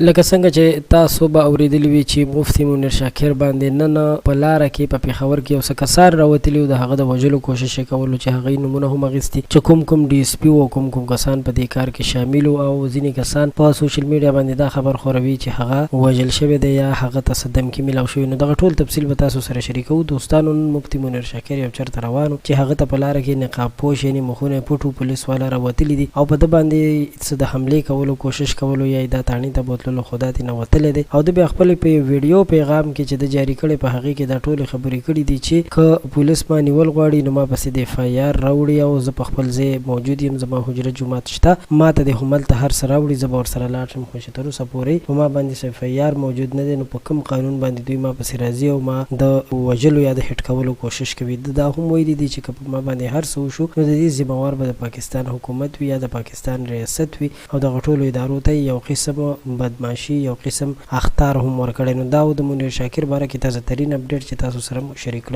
لکه څنګه چې تاسو به اورېدلي وي چې مفتي منیر شاکر باندې نن په لاره کې په پېښور کې یو څه کسان راوتلي او د هغه د وژلو کوشش یې کولو چې هغه یې نومونه هم اخیستي چې کوم کوم ډي ایس پي وو او کوم کوم کسان په دې کار کې شامل وو او ځینې کسان په سوشل میډیا باندې دا خبر خوروي چې هغه وژل شوی دی یا هغه ته څه دمکي میلاو شوې. نو دغه ټول تفصیل به تاسو سره شریکوو. دوستانو، نن مفتي منیر شاکر یو چرته روان و چې هغه ته په لاره کې نقاب پوش، یعنې مخونه یې پټ وو، پولیس والا راوتلي دي او په ده باندې څه د حملې کولو کوشش کولو یا یې دا تاڼې ته بوتللو خو دا ترې نه وتلی دی. او ده بیا خپل په یو ویډیو پیغام کې چې ده جاري کړی په هغې کې دا ټولې خبرې کړې دي چې که پولیس ما نیول غواړي نو ما پسې د ایف آی آر راوړي او زه په خپل ځای موجود یم، زما حجره جومات شته، ماته دې هملته هر څه راوړي، زه به ورسره لاړ شم. خو چې تر اوسه پورې په ما باندې څه ایف آی آر موجود نه دی نو په کوم قانون باندې دوی ما پسې راځي او ما د وژلو یا د هټ کولو کوشش کوي؟ ده دا هم ویلي دي چې که په ما باندې هر څه وشو نو د دې ذمه وار به د پاکستان حکومت وي یا د پاکستان ریاست وي. او دغه ټولو ادارو ته یې یو قسم بدمعاشي، یو قسم اخطار هم ورکړی. نو دا و د منیر شاکر باره کې تازه ترین اپډیټ چې تاسو سره مو شریک کړل.